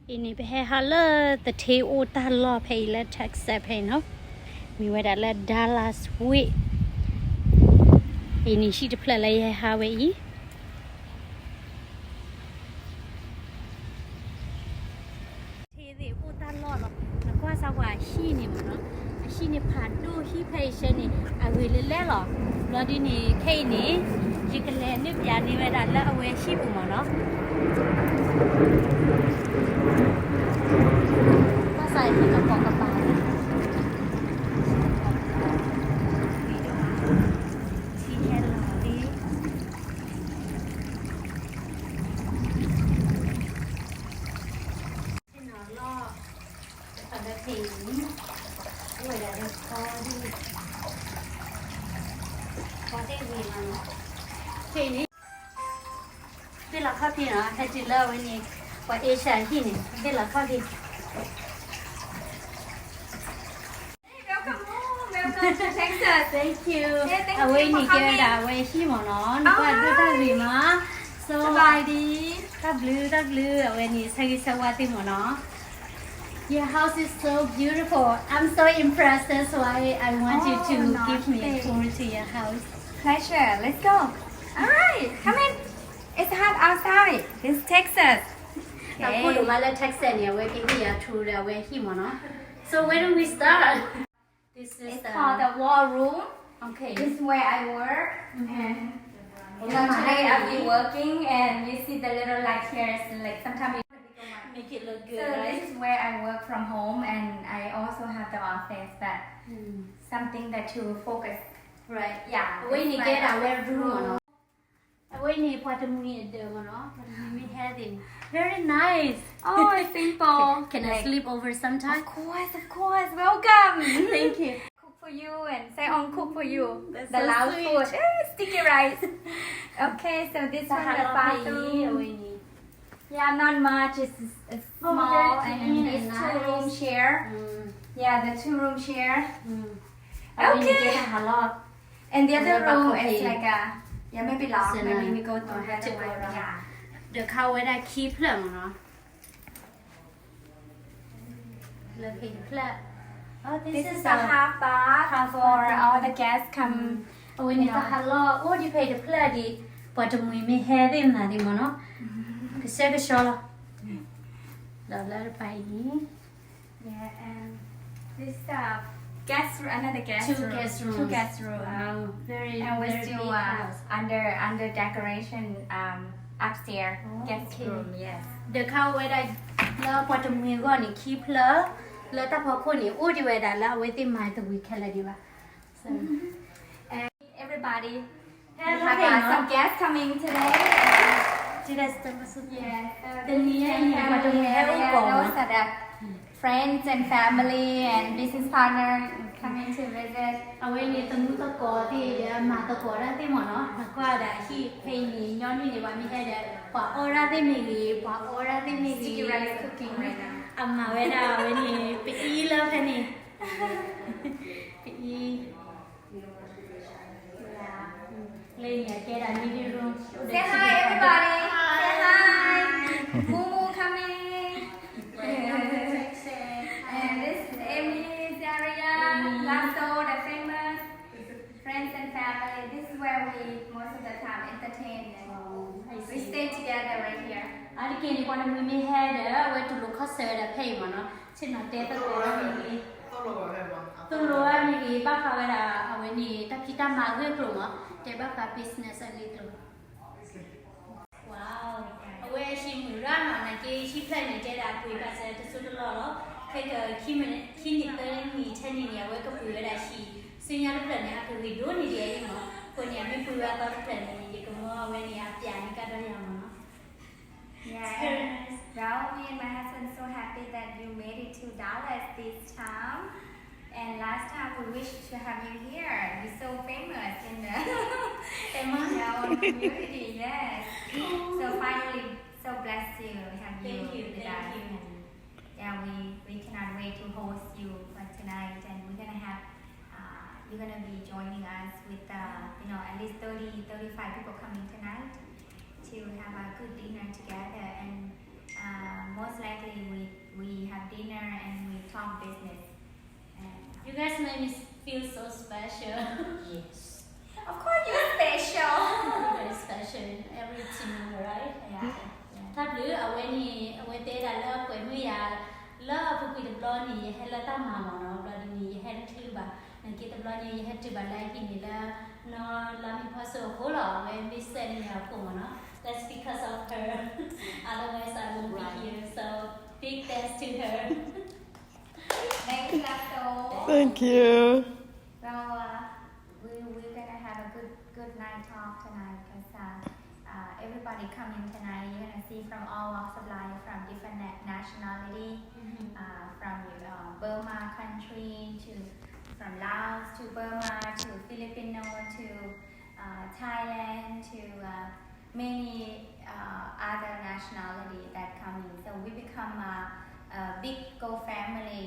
အံၤန့ၣ် ပဟဲဟးလၢသထ့အိၣ်တၢ်လီၢ်ဖဲအံၤလၢ Texas ဖဲအံၤနီၤ, မ့ၢ်ဝဲဒၣ်လၢ Dallas Wade, အံၤန့ၣ်ဟံၣ်တဖျၢၣ်လၢယဟဲဟးဝဲအံၤ ထ့သ့ၣ်အိၣ်တၢ်လီၢ်လီၤ. နကွၢ်စၢ်ပှၤအဟံၣ်န့ၣ်မ့ၢ်နီၤ, အဟံၣ်န့ၣ်ဖးဒိၣ်, ဟံၣ်ဖဲအံၤဆဲန့ၣ် အဂ့ၤလၢလဲၣ်လီၤ. ဘျီဒ်န့ၣ် ခဲအံၤန့ၣ် ယကလဲၤနုာ်ပၠးန့ၢ်ဝဲဒၣ်လၢအဝဲဟံၣ်ပူၤမ့ၢ်နီၤ. ကွၢ်စၢ်အဟံၣ်ကပိာ်ကပၤန့ၣ် ထံဟဲလီၤလံ. သ့ၣ်နီၣ်လီၢ် တခီဒီးဖဲအံၤန့ၣ် အိၣ်ဝဲဒၣ်လၢခီဒ် ခီသ့ၣ်ဝံၤမးနီၤ, ဖဲအံၤန့ၣ် ဘ့ၣ်လီၤခီၣ်ဖံးနီၤ, ဟဲတုၤလၢအဝဲန့ၣ် ပှၤ Asia ဟံၣ်န့ၣ် ဘ့ၣ်လီၤခီၣ်ဖံး Welcome home. Welcome to Texas. Thank you. Yeah, thank you for coming. အဝဲအံၤန့ၣ်ကဲဝဲဒၣ်အဝဲဟံၣ်မ့ၢ်နီၤ, နကွၢ်ဒိၣ်တၢ်ဂ့ၤမး. So စဘၣ်ဒံး, တၢ်ဘျုးတၢ်ဘျုး, အဝဲန့ၣ်ဆၢဂ့ၤဆၢဝါသ့ၣ်မ့ၢ်နီၤ. Your house is so beautiful. I'm so impressed. That's why I want you to give me a tour to your house. Pleasure. Let's go. All right. Come in. It's hot outside. It's Texas. အဃိဒိၣ်မးလၢ Texas န့ၣ် အဝဲကဟ့ၣ်ယၤ tour ဒီးအဝဲဟံၣ်မ့ၢ်နီၤ. So where do we start? This is, it's called the war room. Okay. This is where I work. And you know, today I'll be working, and you see the little light here is like sometimes it make it look good, right? So this is where I work from home, and I also have the office, but something that to focus. Right. Yeah. အဝဲန့ၣ်ကဲဒၣ်အဝဲ room မ့ၢ်နီၤ. အဝဲန့ၣ် ပှၤတမှံၤအဒၢးမ့ၢ်နီၤ, ပှၤတမှံၤမ့ၢ်ဟဲသ့ၣ်န့ၣ် very nice. Oh, it's simple. Can I sleep over sometime? Of course, of course. Welcome. Thank you. Cook for you and say on cook for you. The loud food. Eh, sticky rice. Okay, so this one the bathroom. Yeah, not much. It's, it's small and it's two room share. Yeah, the two room share. Okay. And the other room is like a, yeah, maybe lock, maybe we go to the other one. Yeah. ဒီးခါဝဲဒၣ်ခံဖျၢၣ်မ့ၢ်နီၤ. လၢဖဲတဖျၢၣ်. Oh, this is a half bath for all the guests come. အဝဲန့ၣ်တၢ်ဟးလီၢ်အိၣ်ဒံးဖဲတဖျၢၣ်ဒံး, ပှၤတမှံၤမ့ၢ်ဟဲသ့ၣ်မနုၤသ့ၣ်မ့ၢ်နီၤ, ကဆှဲကဆှီလီၤ. ဒီးလၢတပၤအံၤ Yeah, and this uh, guest room, another guest room. Two guest rooms. Two guest room. Wow, very, very big house. And we're still uh, under under decoration um, upstairs. Guest room, yes. ဒီးခါဝဲဒၣ် လၢပှၤတမှံၤအဂီၢ်န့ၣ် ခံဖျၢၣ်, လၢတၢ်ဖီခိၣ်န့ၣ် အိၣ်ဒံးဝဲဒၣ်လၢအဝဲသ့ၣ်မၤသဝံၤခဲလၢာ်ဒံးဘၣ်. So, and everybody, we have uh, some guests coming today. Yes, so this is the family area, those are the friends and family and business partner coming to visit. အဝဲန့ၣ် သမူသကိးသ့ၣ်ဒီး မၤသကိးတၢ်သ့ၣ်မ့ၢ်နီၤ, နကွၢ်ဒီးဟံၣ်ဖဲအံၤန့ၣ် ညီနုၢ်န့ၣ် ပှၤမ့ၢ်ဟဲဒီး ပှၤအီၣ်တၢ်သ့ၣ်မ့ၢ်ဂ့ၤ, ပှၤအီတၢ်သ့ၣ်မ့ၢ်ဂ့ၤ, sticky rice cooking right now. အမၤဝဲဒၣ်အဝဲန့ၣ် ပအံလၢဖဲန့ၣ်, ပအံ လၢညါကဲဒၣ် living room. Say hi, everybody. Say hi. Mumu coming. And this is Amy, Zaria, Lasso, the famous friends and family. This is where we most of the time entertain. And we stay together right here. အါတက့ၢ်န့ၣ် ပှၤတမှံၤမ့ၢ်ဟဲဒီး အဝဲတူၢ်လိာ်ခီၣ်ဆၢဝဲဒၣ်ဖဲအံၤမ့ၢ်နီၤ, ဆ့ၣ်နီၤတဲသကိးဝဲမ့ၢ်ဂ့ၤ, သိၣ်လိဝဲမ့ၢ်ဂ့ၤ, ဘၣ်ဃးဝဲဒၣ်အဝဲန့ၣ် တၢ်ဖံးတၢ်မၤအဂ့ၢ်အကျိၤမ့ၢ်, တဲဘၣ်ဃး business အဂ့ၢ်အကျိၤ. Wow, အဝဲဟံၣ်မုာ်ရၣ်နီၤ, နာ်က့ဟံၣ်ဖျၢၣ်န့ၣ် တဲဒၣ်ပှ့ၤဘၣ်စဲတစိၢ်တလီၢ်လီၤ. ခဲကခံနံၣ်သၢနံၣ်ထဲန့ၣ်န့ၣ် အဝဲကပှ့ၤဝဲဒၣ်ဟံၣ်, ဆူညါတဖျၢၣ်န့ၣ် အကဂ့ၤဒိၣ်န့ၢ်ဒံးအံၤမ့ၢ်, အဃိန့ၣ် အမ့ၢ်ပှ့ၤဝဲအသီတဖျၢၣ်န့ၣ် ယကမၢအဝဲန့ၣ် အပျးန့ၣ်ကဒီးယၤမ့ၢ်နီၤ. Yeah, and Raul, me and my husband so happy that you made it to Dallas this time. And last time we wish to have you here. You're so famous in the in our community, yes. So finally, so blessed to have you with us. And yeah, we, we cannot wait to host you for tonight. And we're gonna have, uh, you're gonna be joining us with, uh, you know, at least thirty, thirty-five people coming tonight to have a good dinner together. And uh, most likely we We have dinner and we talk business. And you guys make me feel so special. Yes. Of course you're special. You're very special in everything, right? Yeah. တၢ်ဘျုး အဝဲန့ၣ် အဝဲတဲဒၣ်လၢကွဲးမုာ်ယၤ လၢအပူၤကွံာ်တဘျီန့ၣ် ယဟဲလၢတၢ်မၤမ့ၢ်နီၤ, ဘျီဒ်န့ၣ် ယဟဲတချုးဘၣ်, နာ်က့တဘျီန့ၣ် ယဟဲတုၤဘၣ်လၢအဟံၣ်န့ၣ်လၢ နီၢ်လါမ့ၢ်ဖီစိအဃိလီၤ, အဝဲမ့ၢ်စဲးန့ၣ်ယၤအဃိမ့ၢ်နီၤ, that's because of her, otherwise I won't be here, so big thanks to her. Thank you. So, uh, we, we're gonna have a good, good night talk tonight 'cause, uh, uh, everybody coming tonight, you're gonna see from all walks of life, from different na-, nationality, uh, from, uh, Burma country to, from Laos to Burma to Filipino to, uh, Thailand to, uh, many, uh, other nationality that come in. So we become a, a big goal family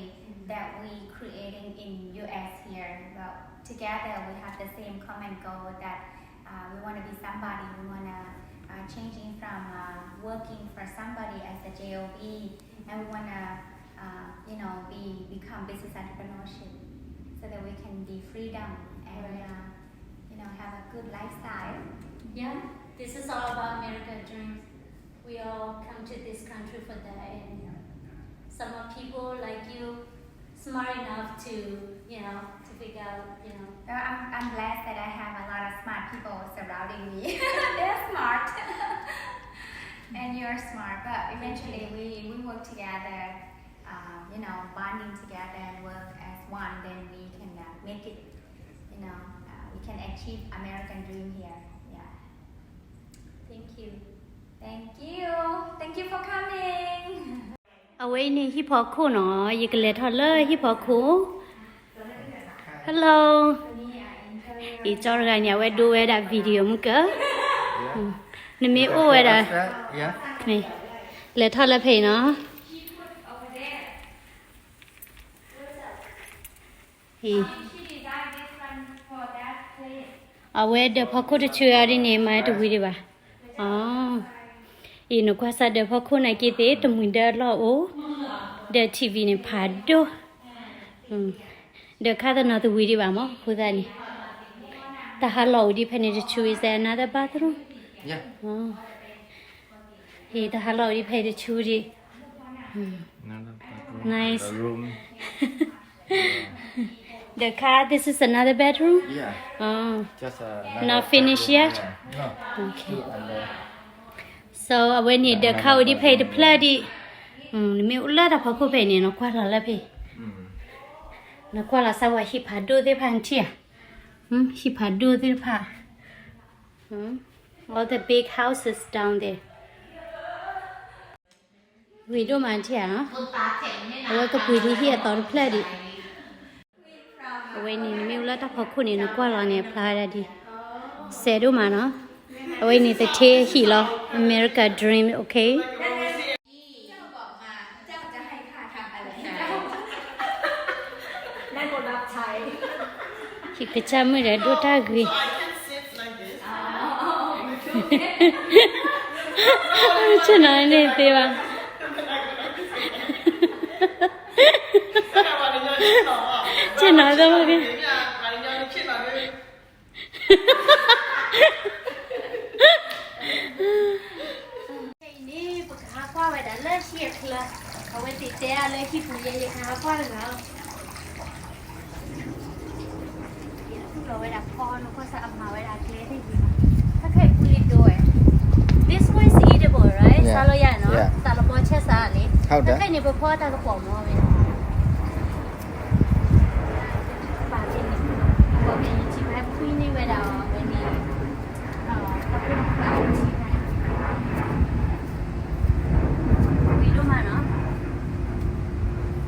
that we creating in U S here. Well, together we have the same common goal that, uh, we wanna be somebody. We wanna, uh, changing from, uh, working for somebody as a job, and we wanna, uh, you know, be, become business entrepreneurship so that we can be freedom and, uh, you know, have a good lifestyle. Yeah, this is all about American dreams. We all come to this country for that, and some of people like you smart enough to, you know, to figure out, you know. Well, I'm, I'm blessed that I have a lot of smart people surrounding me. They're smart. And you're smart, but eventually we, we work together, um, you know, bonding together and work as one, then we can, uh, make it, you know, uh, we can achieve American dream here. Yeah. Thank you. Thank you. Thank you for coming. အဝဲအံၤန့ၣ်ဟံၣ်ဖီခိၣ်နီၤ, ယကလဲၤထီၣ်လၢဟံၣ်ဖီခိၣ်. Hello. အံၤ ကၠီတဂၤန့ၣ် အဝဲဒိဝဲဒၣ် video မုၢ်ကၢ, နမ့ၢ်အိၣ်ဝဲဒၣ်, လဲၤထီၣ်လၢဖဲအံၤနီၤ. အဝဲဒၢးဖီခိၣ်တဆၢအီၤဒ်န့ၣ် မၤတဝံၤဒံးဘၣ်. အံၤ နကွၢ်စၢ်ဒၢးဖီခိၣ်နာ်က့သ့ၣ် တမှံၤဒၢလီၢ်အိၣ်, ဒၢး TV န့ၣ်ဖးဒိၣ်, ဒၢးခါတနီၤတဝံၤဒံးဘၣ်မး အဃိသတးန့ၣ်, တၢ်ဟးလီၢ်အိၣ်ဒံးဖဲန့ၣ်တဆူ is there another bathroom? ဟ့ၣ် တၢ်ဟးလီၢ်အိၣ်ဒံးဖဲအံၤတဆူဒံး. Nice. The car, this is another bedroom? Not finished yet? Okay. So အဝဲန့ၣ် ဒၢးခါအိၣ်ဒံးဖဲအံၤတဖျၢၣ်ဒံး, နမ့ၢ်အိၣ်လၢတၢ်ဖီခိၣ်ဖဲအံၤန့ၣ် နကွၢ်လီၤလၢဖဲအံၤ, နကွၢ်လီၤစၢ်ဝဲဟံၣ်ဖးဒိၣ်သ့ၣ်တဖၣ်နထံၣ်ဧါ, ဟံၣ်ဖးဒိၣ်သ့ၣ်တဖၣ်, all the big houses down there. ဂ့ၤဒိၣ်မးထံၣ်ဧါနီၤ, အဝဲကပှ့ၤဒံးဟံၣ်အသီတဖျၢၣ်ဒံး. အဝဲန့ၣ် နမ့ၢ်အိၣ်လၢတၢ်ဖီခိၣ်န့ၣ် နကွၢ်လီၤန့ၣ် အဖျါဝဲဒၣ်ဒ်, စဲးဒိၣ်မးနီၤ, အဝဲန့ၣ်သထ့ဟံၣ်လီၤ, America dream, okay. ဟံၣ်ကစၢ်မုၣ်ဒီးဒိၣ်တၢ်ဂ့ၤ, ဆ့ၣ်နီၤန့ၣ်သ့ဘၣ်, ဆ့ၣ်နီၤသ့ဘၣ်က့ အံၤန့ၣ် ပကဟးကွၢ်ဝဲဒၣ်လၢဟံၣ်အချၢ, အဝဲသ့ၣ်တဲအါလၢဟံၣ်ပူၤယဲ ယကဟးကွၢ်တဂၤလီၤ. သူၣ်လီၤဝဲဒၣ်ဖီနီၢ်ကီၢ်ဆၣ် အမၤဝဲဒၣ်ကျဲသ့ၣ်န့ၣ်လီၤ. ခဲခဲအံၤ fully door ဝဲ, this one is edible, right? စါလီၤယၤနီၤ, သးလီၤဘီဆဲးစးလံ. ခဲခဲအံၤန့ၣ် ပဖီတၢ်ကပီၤမ့ၢ်ဝဲ ပာ်သ့ၣ်န့ၣ်, ပှၤကညီထံၣ်ဖဲဖှံန့ၢ်ဝဲဒၣ်အီၤဝဲန့ၣ်, ဝံၤဒိၣ်မးနီၤ,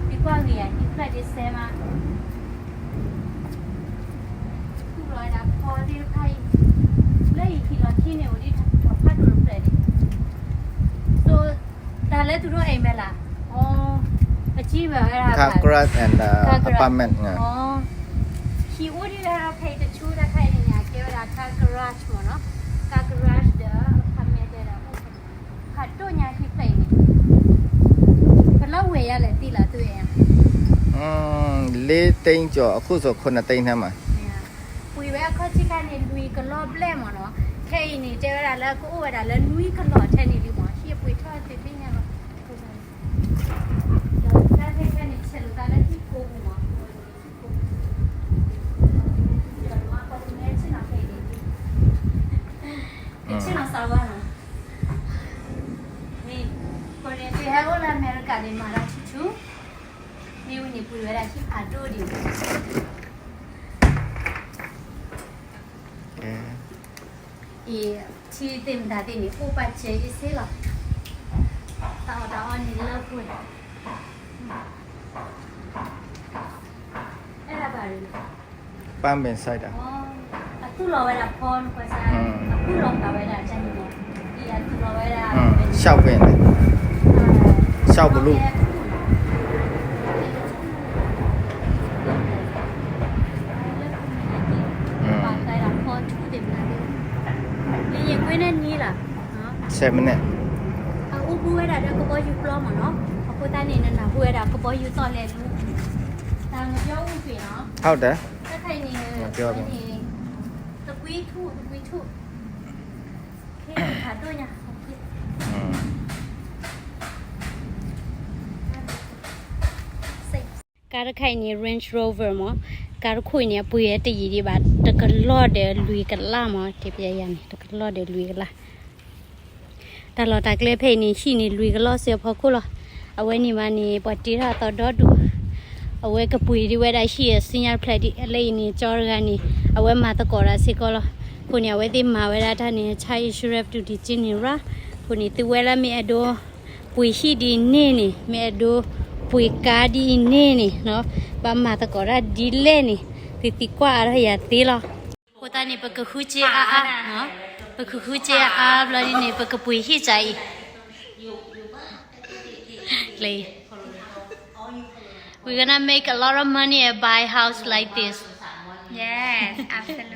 ဒ်ကွၢ်ဂ့ၤယၤ ဟံၣ်ဖျၢၣ်ဒ်စဲမး, သူၣ်လီၤဝဲဒၣ်ဖီသ့ၣ်တဖၣ်အံၤ, လၢယဟံၣ်လီၢ်ခံန့ၣ် အိၣ်ဒံးဖးဒိၣ်တဖျၢၣ်ဒံး, so တၢ်လၢသူၣ်ဒိၣ်အိမ်မ့ၢ်လၢ, အကံၢ်ဝဲဝဲဒၣ် car garage and apartment, ဟံၣ်အိၣ်ဒံးဝဲဒၣ်ဖဲအံၤတဆူတၢ်ခါအံၤန့ၣ် အကဲဝဲဒၣ် car garage မ့ၢ်နီၤ, car garage ဒီး apartment ဒီး ဖးဒိၣ်ညါဟံၣ်ဖျၢၣ်အံၤန့ၣ်, ပလီၢ်ဝဲၢ်ယၤ သိန်းကျော် အခုဆို ခုနစ်သိန်းထဲမှာ ပှ့ၤဝဲအခီၣ်ထံးခါန့ၣ် လွံၢ်ကလီၢ်ဘျဲၣ်မ့ၢ်နီၤ. ခဲအံၤန့ၣ် တဲဝဲဒၣ်လၢကအိၣ်ဝဲဒၣ်လၢနွံကလီၢ်ထဲန့ၣ်လံမ့ၢ် ဟံၣ်အပှ့ၤထီၣ်သ့ၣ်သ့ၣ်ညါလီၤ. ဒီးတၢ်ခဲခဲန့ၣ် ဆဲးလိာ်သးလၢဟံၣ်ကိပူၤမ့ၢ် ကဆ့ၣ်နီၤစးဝါနီၤ. မ့ၢ် ပှၤန့ၣ် ပှ့ၤဟဲအိၣ်လၢအမဲရကၤန့ၣ် မၤတၢ်ထူထူ, မ့ၢ်ဝံၤန့ၣ် ပှ့ၤဝဲဒၣ်ဟံၣ်ဖးဒိၣ်ဒံး အံၤ ထံသ့ၣ်မတၤသ့ၣ်န့ၣ် အိၣ်ပာ်စဲအ့ၣ်စ့လီၤ. တၢ်အီၣ်တၢ်အီန့ၣ်လၢပှဲၤ အဲၣ်ဒၣ်ဘၣ်ရံ ပၢ်မ့ၢ်စဲးဒၣ် အသူၣ်လီၤဝဲဒၣ်ဖီနကွၢ်စၢ် အသူၣ်လီၤဘၣ်ဝဲဒၣ်တၢ်န့ၣ်မ့ၢ် အံၤအသူၣ်လီၤဝဲဒၣ် ရှောက်ပင် ရှောက်ပလူး ပာ်ကဲဒၣ်ဖီထူသ့ၣ်မနုၤသ့ၣ် လၢယကွ့န့ၣ်နံၤလီၤ ဆယ်မိနစ် အအိၣ်ဘူးဝဲဒၣ်ဒီးကဘီယူၤပျီမ့ၢ်နီၤ. အဃိသတးန့ၣ် နနၢ်ဟူဝဲဒၣ်ကဘီယူၤသီၣ်လဲၤလူ တၢ်ငပျီအိၣ်ဖှိၣ်နီၤ ဟုတ်တယ် တၢ်ခါအံၤန့ၣ် ငပျီ တကွံထူၣ် တကွံထူၣ် ခ့ဖးဒိၣ်ညါ ကါတခါအံၤန့ၣ် Range Rover မ့ၢ် ကါတခိၣ်အံၤန့ၣ် အပှ့ၤတယံာ်ဒံးဘၣ် တကလီၢ်ဒီးလွံၢ်ကလးမ့ၢ် တဲပျဲယၤန့ၣ် တကလီၢ်ဒီးလွံၢ်ကလး တၢ်လီၢ်တၢ်ကျဲဖဲအံၤန့ၣ် ဟံၣ်န့ၣ်လွံၢ်ကလီၢ်စ့ၢ်အဖီခိၣ်လီၤ. အဝဲန့ၣ်မးန့ၣ် ပှၤတ့ထီၣ်အသီဒီဒူၣ် အဝဲကပှ့ၤဒံးဝဲဒၣ်ဟံၣ်အစုညါတဖျၢၣ်ဒံး လၢအံၤန့ၣ် ကၠီတဂၤန့ၣ် အဝဲမၤသကိးတၢ်စ့ၢ်ကီးလီၤ. အဃိန့ၣ် အဝဲသ့ၣ်မၤဝဲဒၣ်တၢ်န့ၣ် child insurance ဒူၣ်ဒံးက့န့ၣ်ရၣ် အဃိန့ၣ် သုဝဲလၢမ့ၢ်အဲၣ်ဒိး ပှ့ၤဟံၣ်ဒ်အံၤန့ၣ်န့ၣ် မ့ၢ်အဲၣ်ဒိး ပှ့ၤကါဒ်အံၤန့ၣ်န့ၣ် ဘၣ်မၤသကိးတၢ်ဒ်လဲၣ်န့ၣ် သုသံကွၢ်အါထီၣ်ယၤသ့လီၤ. အဃိသတးန့ၣ် ပကဃုစ့အါအါ, ပကဃုစ့အါအါဘျီဒ်န့ၣ် ပကပှ့ၤဟံၣ်စ့အံၤ We're gonna make a lot of money and buy house like this. Yes, absolutely.